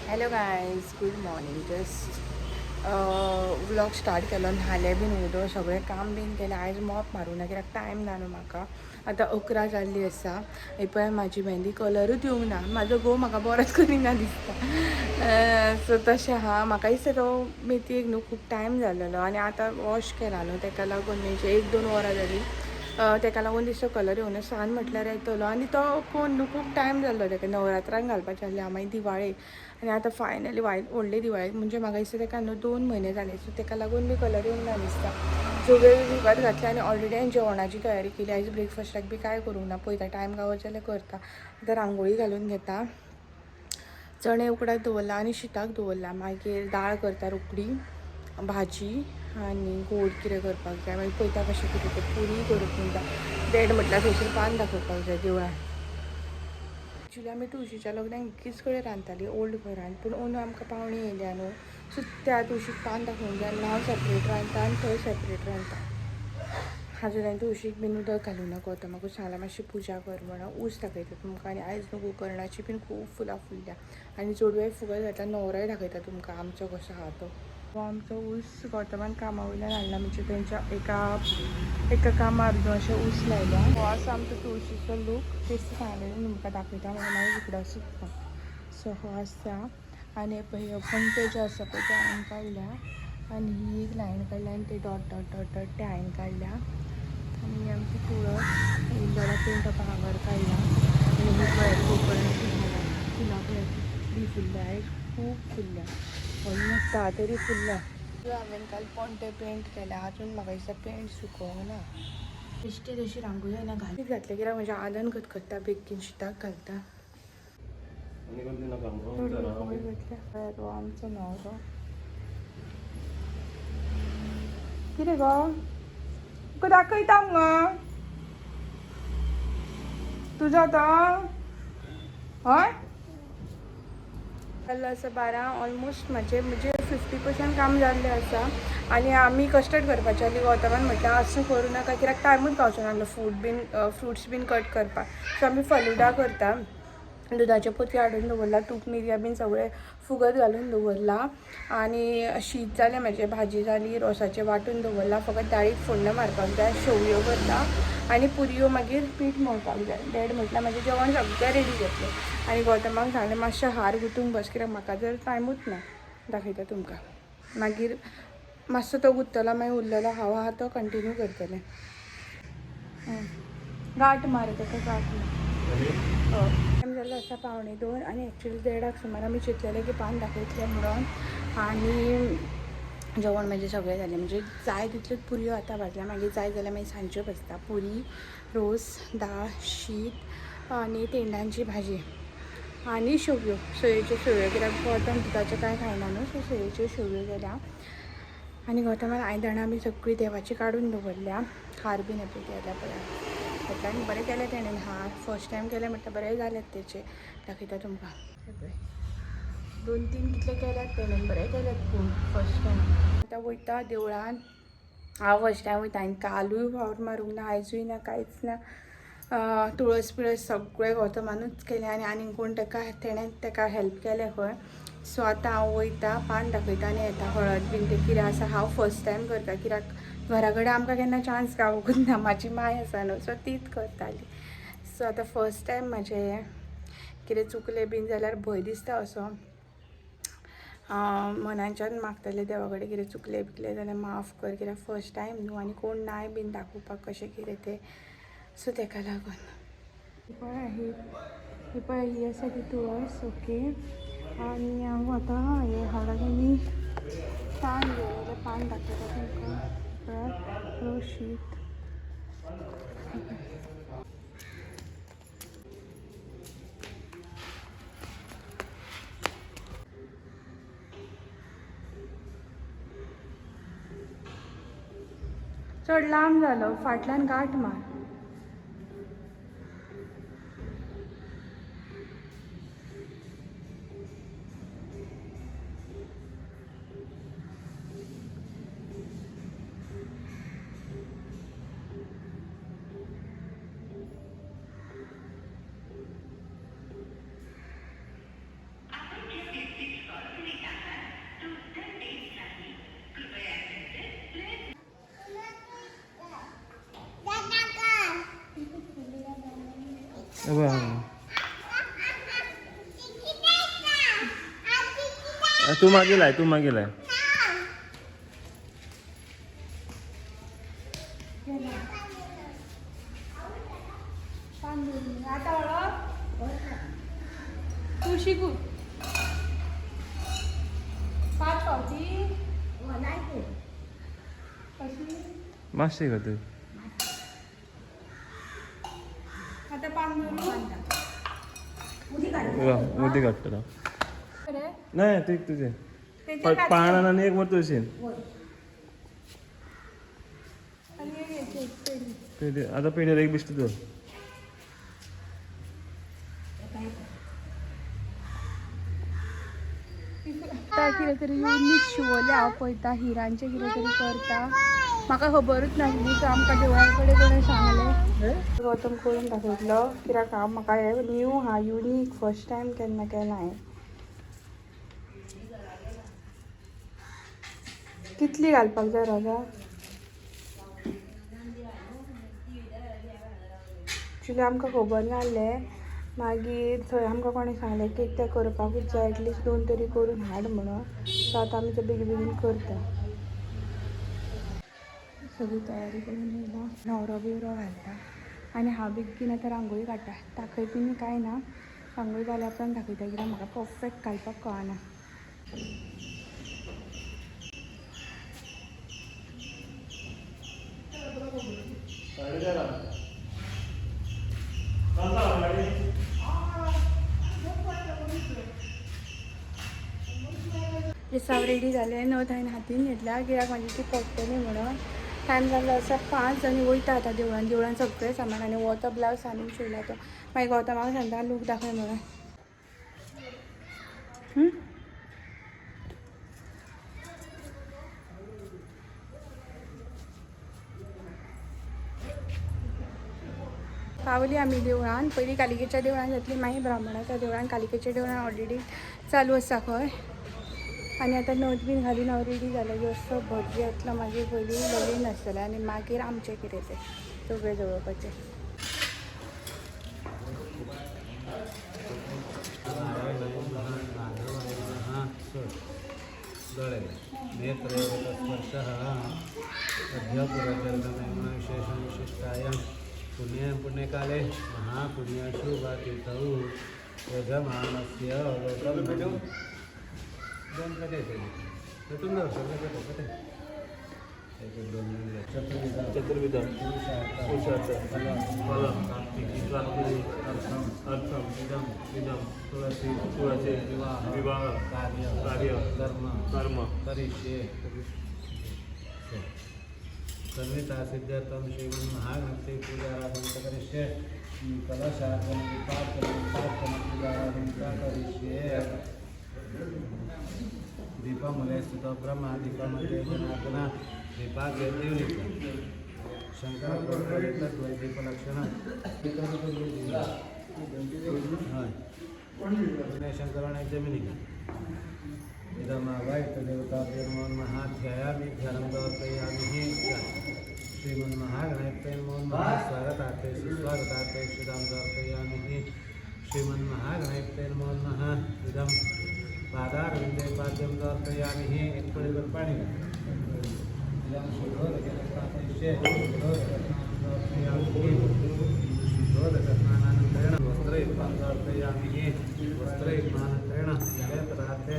Hello guys, good morning. Just vlog start केलो. न्हालें बीन उदक सगळें काम बीन केलें. आयज मॉप मारूं ना कित्याक टायम ना न्हू म्हाका. आतां 11 जाल्ली आसा. ही पळय म्हाजी मेहंदी कलरूच येवंक ना. म्हाजो घोव म्हाका बरोच करिना दिसता. सो तशें आहा. म्हाका दिसता तो मेथयेक न्हू खूब टायम जालेलो आनी आतां वॉश केला न्हू तेका लागून, म्हणजे 1-2 वरां जालीं, तेका लागून दिसता कलर येवना. सांज म्हटल्यार येतलो. आनी तो कोण न्हू खूब टायम जाल्लो तेका नवरात्रांक घालपाचें आसलें, मागीर दिवाळेक, आनी आतां फायनली व्हडले दिवाळेक, म्हणजे म्हाका दिसता तेका न्हू 2 म्हयने जाले. सो तेका लागून बी कलर येवंक ना दिसता. सगळें फुगत घातलें आनी ऑलरेडी हांवें जेवणाची तयारी केली. आयज ब्रेकफास्टाक बी कांय करूंक ना. पळयता टायम गावत जाल्यार करता. आतां रांगोळी घालून घेता. चणे उकडाक दवरला आनी शिताक दवरला. मागीर दाळ करता रोखडी, भाजी आनी गोड कितें करपाक जाय. मागीर पळयता कशें कितें तें. पुरी करूंक म्हणटा. देड म्हटल्यार थंयसर पान दाखोवपाक जाय देवळान. एक्चुली आमी तुळशीच्या लग्नाक एकीच कडेन रांदताली ओल्ड घरान, पूण अंदू आमकां पावणी येयल्या न्हू, सो त्या तुळशीक पान दाखोवंक जाय. हांव सेपरेट रांदता आनी थंय सेपरेट रांदता. आजून हांवें तुळशीक बीन उदक घालूं ना. गौतमाकूच सांगलां मातशी पुजा कर म्हणून. ऊस दाखयता तुमकां. आनी आयज न्हू गोकर्णाची बीन खूब फुलां फुलल्या आनी जोडवे फुगत घातला. न्हवरोय दाखयता तुमकां आमचो कसो आहा तो. हो आमचो ऊस गौतमान कामा वयल्यान हाडला, म्हणजे तेंच्या एका एका कामार न्हू अशें ऊस लायल्या. हो आसा आमचो तुळशीचो लूक. तेच सांगलें तुमकां दाखयता म्हणून, मागीर उगडासूच ना. सो हो आसा. आनी पळय पणटे जे आसा पळय ते हांवें काडल्या आनी ही एक लायन काडल्या आनी ते डॉट डॉट डॉट डॉट ते हांवें काडल्या. आनी आमची तुळस इल्लो पेंट भांगर काडला. आनी ही पळय गोकर्णाची झाडां, फुलां पळय कितलीं फुल्ल्या आयज, खूब फुल्ल्या, ऑलमोस्ट 10 तरी फुल्ल्या. हांवें काल पणटे पेंट केल्या. अजून म्हाका दिसता पेंट सुकोवंक ना. बेश्टी तशी रांगोळी ना घालीत घातले कित्याक म्हज्या आदन खतखत्ता बेगीन शिताक घालता. घातल्या. आमचो न्हवरो कितें गो तुका दाखयता मुगो तुजो तो हय जाल्लो आसा. 12 ऑलमोस्ट म्हाजें म्हणजे 50% काम जाल्लें आसा. आनी आमी कस्टर्ड करपाचें आसली. गौतमान म्हटल्यार आसूं करूं नाका कित्याक टायमूच गावचो नासलो फूड बीन फ्रुट्स बीन कट करपाक. सो आमी फलुदा करता. दुदाचे पोती हाडून दवरला, तूप मिरयां बीन सगळें फुगत घालून दवरला. आनी शीत जालें म्हाजें, भाजी जाली, रोसाचें वांटून दवरला. फकत दाळीक फोण्ण मारपाक जाय. शेवयो करता आनी पुरयो मागीर पीठ मळपाक जाय. डॅड म्हटल्यार म्हाजें जेवण सगळें रेडी जातलें. आनी गौतमाक सांगलें मातशें हार गुंतूंक बस कित्याक म्हाका जर टायमूच ना. दाखयता तुमकां. मागीर मातसो तो गुंतलो, मागीर उरलेलो हांव आहा तो कंटिन्यू करतलें. गांठ मार ताका, गांठ मार. टायम जाल्लो आसा 1:45 आनी एक्चुली 1:30 सुमार आमी चिंतलेलें की पान दाखयतलें म्हणून. आनी जेवण म्हाजें सगळें जालें, म्हणजे जाय तितल्योच पुरयो आतां भाजल्या. मागीर जाय जाल्यार मागीर सांजच्यो भाजता. पुरी, रोस, दाळ, शीत आनी तेंडांची भाजी आनी शेवयो, सोयेच्यो शेवयो कित्याक गौतम दुदाचें कांय खायना न्हू, सो सोयेच्यो शेवयो केल्या. आनी गौतमान आयदणां बी सगळीं देवाची काडून दवरल्या. हार बीन पळय केल्या पळय म्हटल्यार आनी बरें केलें तेणेन. हार फर्स्ट टायम केलें म्हटल्यार बरें जालें तेचें. दाखयता तुमकां. हे पळय 2-3 कितले केल्यात तेणेन, बरें केल्यात पूण फर्स्ट टायम. आतां वयता देवळान. हांव फर्स्ट टायम वयता आनी कालूय फावट मारूंक ना, आयजूय ना, कांयच ना. तुळस बिळस सगळें गौतमानूच केलें आनी आनीक कोण तेका तेणें तेका हेल्प केलें खंय. सो आतां हांव वयता, पान दाखयता आनी येता. हळद बीन तें कितें आसा हांव फर्स्ट टायम करता कित्याक घरा कडेन आमकां केन्ना चान्स गावूंकच ना. म्हाजी माय आसा न्हू, सो तीच करताली. सो आतां फर्स्ट टायम म्हाजें हें कितें चुकलें बीन जाल्यार भंय दिसता असो. मनाच्यान मागतलें देवा कडेन कितें चुकलें बिकलें जाल्यार माफ कर कित्याक फर्स्ट टायम न्हू आनी कोण नाय बीन दाखोवपाक कशें कितें तें. सो तेका लागून ही पळय ही आसा ती तुळस. ओके. आनी हांव आतां हें हळद आनी पान घेवन पान दाखयता तुमकां. पळयात रोस शीत. चड लांब जालो, फाटल्यान गांठ मार. तूं मागीर लाय, तूं मागीर लाय. आता हळद तू शिकू पाच फावटी कशी मातशें गो तूं. आता पान धरू. उदीक काडटलो. बरें. नाही ते तुझे तेचेर घातलें. पानान आनी एक वर तुळशीन. आनी एक हेचेर, पेडी. पेढे आता पेढेर एक बिश्ट दवर. आतां कितें तरी युनीक शिवोले हांव पळयता हिरांचें कितें तरी करता. म्हाका खबरूच नासली, सो आमकां देवळा कडेन कोणें सांगलें. गौतम करून दाखयतलो कित्याक हांव म्हाका हें न्यू हा, युनीक, फर्स्ट टायम केन्ना केलां हांवें. कितली घालपाक जाय रोजां? एक्चुली आमकां खबर नासलें. मागीर थंय आमकां कोणें सांगलें की तें करपाकूच जाय, एटलिस्ट दोन तरी करून हाड म्हणून. सो आतां आमी तें बेगीन बेगीन करता. सगळी तयारी करून येयला. न्हवरो बिवरो घालता आनी हांव बेगीन आतां रांगोळी काडटा. दाखयत बीन कांय ना, रांगोळी जाल्या उपरांत दाखयता कित्याक म्हाका परफेक्ट घालपाक कळना. हांव रेडी जालें. नथ हांवें हातीन घेतल्या कित्याक म्हाजी ती पडटली म्हणून. टायम जाल्लो आसा 5 आनी वयता आतां देवळान. देवळान सगळें सामान आनी हो तो ब्लावज सांगून शिवला तो. मागीर गौतमाक सांगता लूक दाखय म्हणून. पावली आमी देवळान. पयलीं कालिकेच्या देवळान जातली, मागीर ब्राह्मणाच्या देवळान. कालिकेच्या देवळान ऑलरेडी चालू आसा खंय. आनी आतां नथ बीन घालून हांव रेडी जालें. असो भजी येतलो मागीर पयलीं लगीन आसतलें आनी मागीर आमचें कितें तें सगळें जळोवपाचें. नेत्रस्पर्शः अध्यपुरचरणमेमविशेषं विशिष्टायां पुण्ये पुण्यकाले महापुण्यशुभातिथौ यजमानस्य लोकं दोन पेटे पेटून दवर सगळे पेटो पेटे एक एक दोन दोन चतुर्विध चतुर्विध पुरुषार्थ पुरुषार्थ फलं फलं प्राप्तिः प्राप्तिः अर्थं अर्थं इदं इदं तुळसी तुळसी विवाह विवाह कार्य कार्य कर्म कर्म करिष्ये. संहिता सिद्ध्यर्थं श्रीमन्महागणपति पूजाराधनं च करिष्ये. कलशार्चनं दीपार्चनं प्रार्थनं पूजाराधनं च करिष्ये. दीपमूले स्थितो ब्रह्मा दीपमध्ये जनार्दन दीपाग्रे देवलिका शंकर दीपलक्षणं हय शंकराण जमिनिका इदमावायुतदेवताभ्यो नमो नमः. ध्यायामि ध्यानं समर्पयामि. श्रीमन्महागणपतये नमो नमः. स्वागतार्थे सुस्वागतार्थे श्रीराम समर्पयामि. श्रीमन्महागणपतये नमो नमः. इदं पादारविन्दे पाद्यं समर्पयामि. एक पळीभर पाणी. इदं शुद्धोदकेन स्थापयिष्ये. शुद्धोदकस्नानं समर्पयामि. शुद्धोदकस्नानानन्तरेण वस्त्रयुग्मं समर्पयामि. वस्त्रयुग्मानन्तरेण जले पदार्थे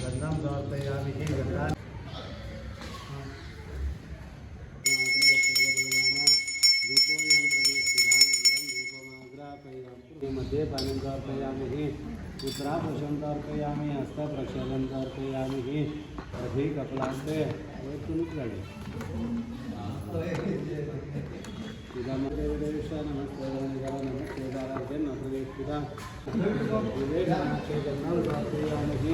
गन्धं समर्पयामि. गन्धा मध्ये पानीं समर्पयामि. उत्तराभूषं समर्पयामि. हस्तप्रक्षालनं समर्पयामि. अधिकपलान्ते वैतुनुक गाडी इदं नमस्ते नमस्ते दारार्जन प्रवेशिता गन्धं समर्पयामि.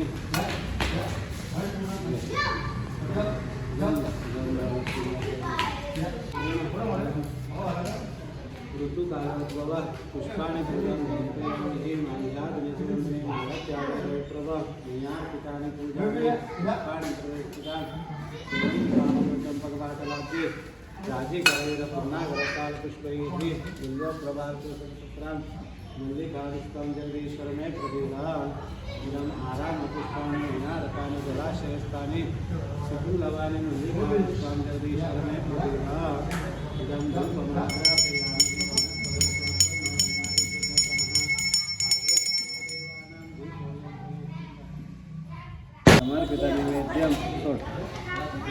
ऋतुकालोद्भव पुष्पाणि पूजां समर्पयामि. माल्यादिनिसुगन्धिनि मालत्यागप्रभ मयार्पितानि पूजामि. पुष्पाणि प्रवेशितान् चम्पकवाटलाब्धि राजीकरैरपुन्नागरकालपुष्पैः बिल्वप्रभातुसत्रां मल्लिकाविष्टं जगदीश्वर मे प्रदीदा. इदम् आरामपुष्पाणि विनारकालपुष्पाणि आश्रयस्थाने सुकुलवानि मुनिमां जगदीश्वरमे प्रतिमा इदं धूपमाघ्रापयामि। समर्पित निवेद्यं सोड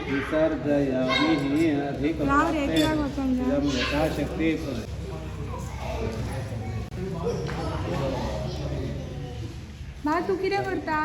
विसर्जयामि अधिकं लाव रे, कित्याक वचोंक जाय? इदं यथाशक्ति। बा तूं कितें करता?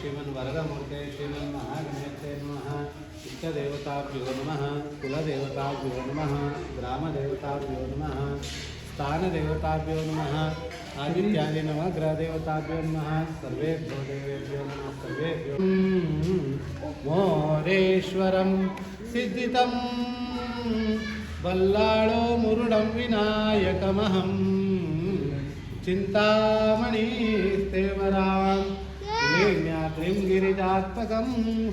श्रीमन्वरदमूर्ते श्रीमन्महागणेशे नमः। इष्टदेवताभ्यो नमः, कुलदेवताभ्यो नमः, ग्रामदेवताभ्यो नमः, स्थानदेवताभ्यो नमः, आदित्यादि नवग्रहदेवताभ्यो नमः, सर्वेभ्यो देवेभ्यो नमः, सर्वेभ्यो मोरेश्वरं सिद्धितं बल्लाळो मुरुडं विनायकमहं चिन्तामणिस्तेवरां ज्ञात्रिं गिरिजात्मकं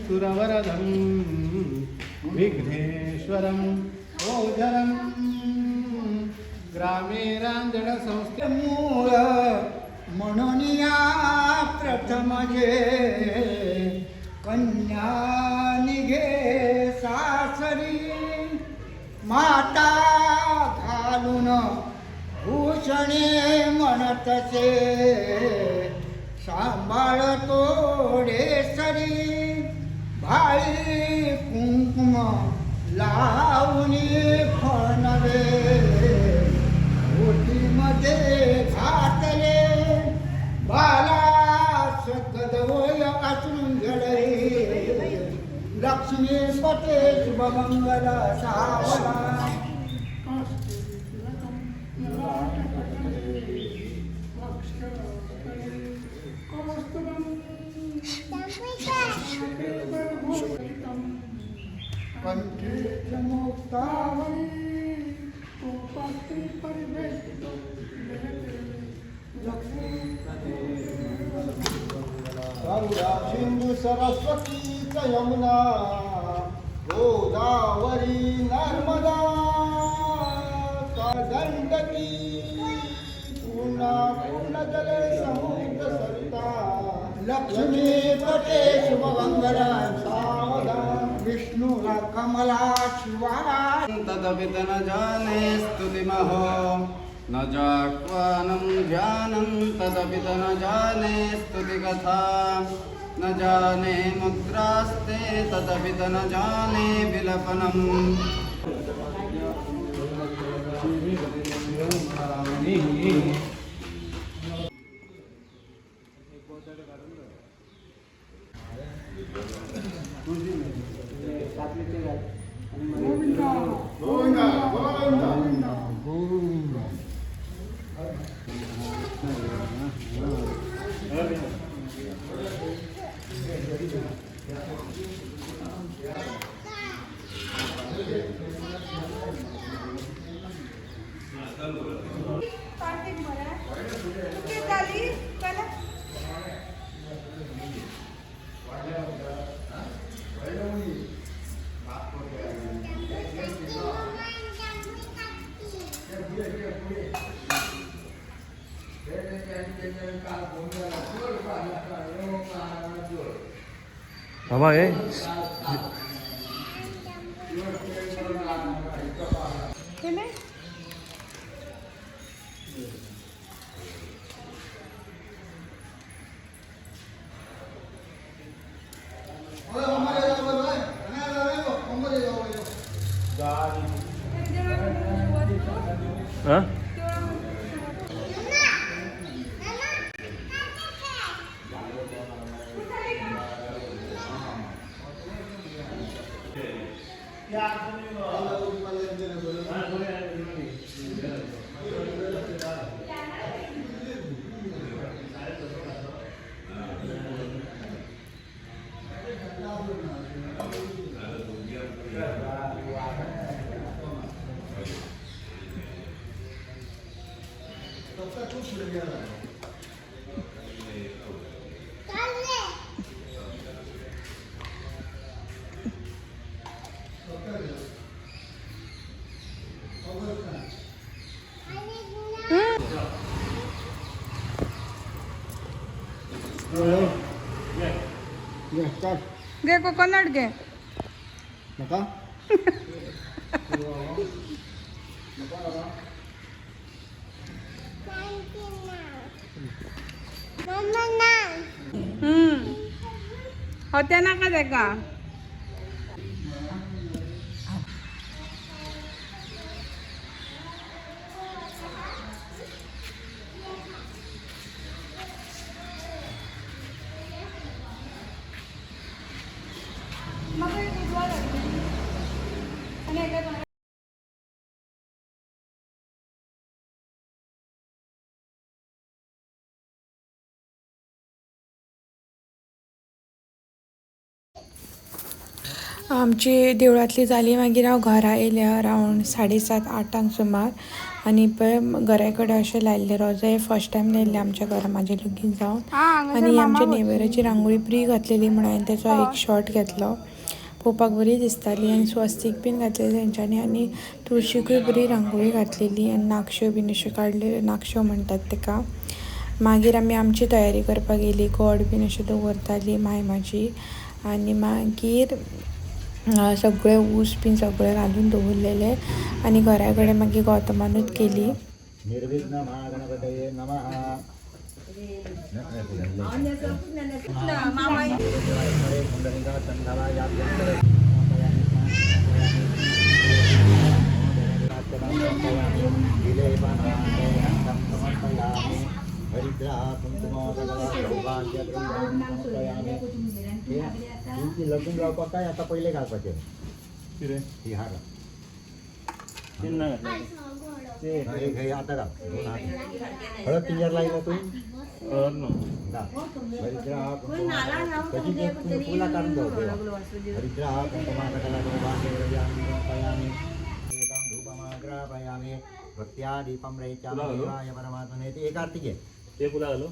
सुरवरदं विघ्नेश्वरं ओझरं ग्रामे रांजणसंस्थे मूळ म्हणून या प्रथम जे कन्या निघे सासरी माता घालून भूषणे म्हणतसे सांभाळ तोडे सरी भाळी कुंकुम लावणी फणवे ओटीमध्ये घातले बाला सकदवय अश्रू झडे लक्ष्मी पते शुभमंगल सावधान। कंठी मुक्तावळी गंगा सिंधू सरस्वती च यमुना गोदावरी नर्मदा गंडकी पूर्णा पूर्णजले समुद्र सरिता लक्ष्मी पते शुभमंगल सावधान विष्णू कमला शिवा। तदपि न जाने स्तुतिमहो न जाह्वानं ध्यानं तदपि न जाने स्तुतिकथा न जाने मुद्रास्ते तदपि न जाने विलपनम्। कार्तीक मरे तुके जाली जाल्यार बाबा हे केले। हां घे कोकोनट घे. नका. होत्या नाका तेका. आमची देवळांतली जाली. मागीर हांव घरा येयलें अरावंड 7:30-8 सुमार. आनी पळय घरा कडेन अशें लायिल्लें रोजां, फर्स्ट टायम लायिल्लें आमच्या घरा म्हाजें लगीन जावन. आनी आमच्या नेबराची रांगोळी बरी घातलेली म्हणून हांवें तेचो एक शॉट घेतलो. पळोवपाक बरी दिसताली. आनी स्वस्तीक बीन घातलेली तेंच्यांनी आनी तुळशीकूय बरी रांगोळी घातलेली आनी नाकश्यो बीन अश्यो काडल्यो, नाकश्यो म्हणटात तेका. मागीर आमी आमची तयारी करपाक गेली. गोड बीन अशें दवरताली माय म्हाजी. आनी मागीर सगळे ऊस बीन सगळे घालून दवरलेले आनी घरा कडेन मागीर गौतमानूच केली. निर्विघ्न महागणपतये नमः. लग्न जावपाक काय आता पयले घालपाचे. कितें? ही हार. तीन ना घातले ते. एक हे आता घाल, दोन हात. हळद पिंजर लायला तू? हळद ना. हरिद्रा कुंकुम कशी फुलां काडून दवर. हरिद्रा कुंकुमाकटला समर्पयामि. एकां धूपमाग्रापयामि. भक्त्या दीपं रेचामि देवाय परमात्मने. ते एक आरती घे. ते फुलां घालू.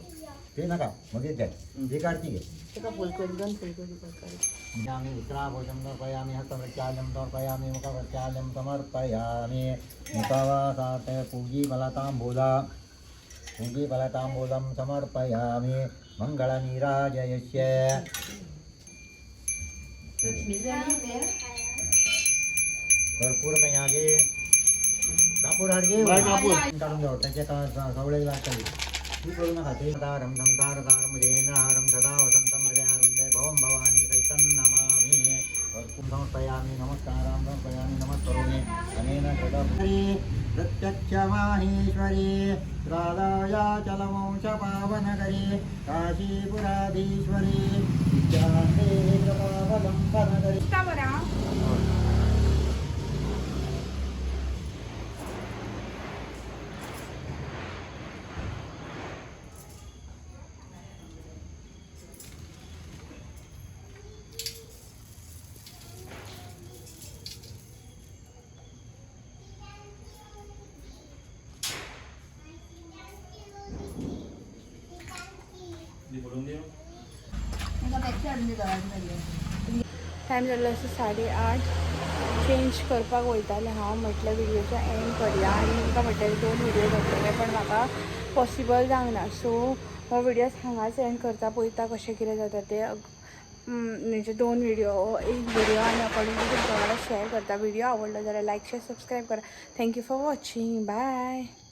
ते नका, मगेच जाय. एक आरती घे. यामि उत्तराभोजं समर्पयामि. हस्तप्रक्षाल्यं समर्पयामि. मुखप्रक्षाल्यं समर्पयामि. मुखवासार्थे पूगीफलताम्बूला पूगीफलताम्बूलं समर्पयामि. मङ्गलनीराजयस्य. कर्पूर खंय गे? कापूर हाड गे. बाय कापूर. काडून दवर तेचे सवळेक लागतली. तूं करूं नाका ते. तारं संसारसारं भुजेन्द्रहारं सदा वसन्तं हृदयारविन्दे भवं भवानी सहितं नमामि. कर्पूरं समर्पयामि. नमस्कारां समर्पयामि. नमस्करोमि. अनेन कृतं प्रत्यक्ष माहेश्वरी राधायाचलवंश पावनकरी काशीपुराधीश्वरी विद्यान्ते कृपावलम्बनकरी. बरा. ती फोडून दिवं. टायम जाल्लो आसा 8:30. चेंज करपाक वयतालें हांव, म्हटल्यार व्हिडियोचो एंड करया. आनी तुमकां म्हटलें दोन व्हिडियो जातले, पण म्हाका पॉसिबल जावंक ना. सो हो व्हिडियो हांगाच एंड करता. पळयता कशें कितें जाता तें. म्हणजे दोन व्हिडियो, एक व्हिडियो आनी अकॉर्डिंगली तुमच्या वांगडा शेअर करता. व्हिडिओ आवडलो जाल्यार लायक, शेअर, सबस्क्रायब करा. Thank you for watching. Bye.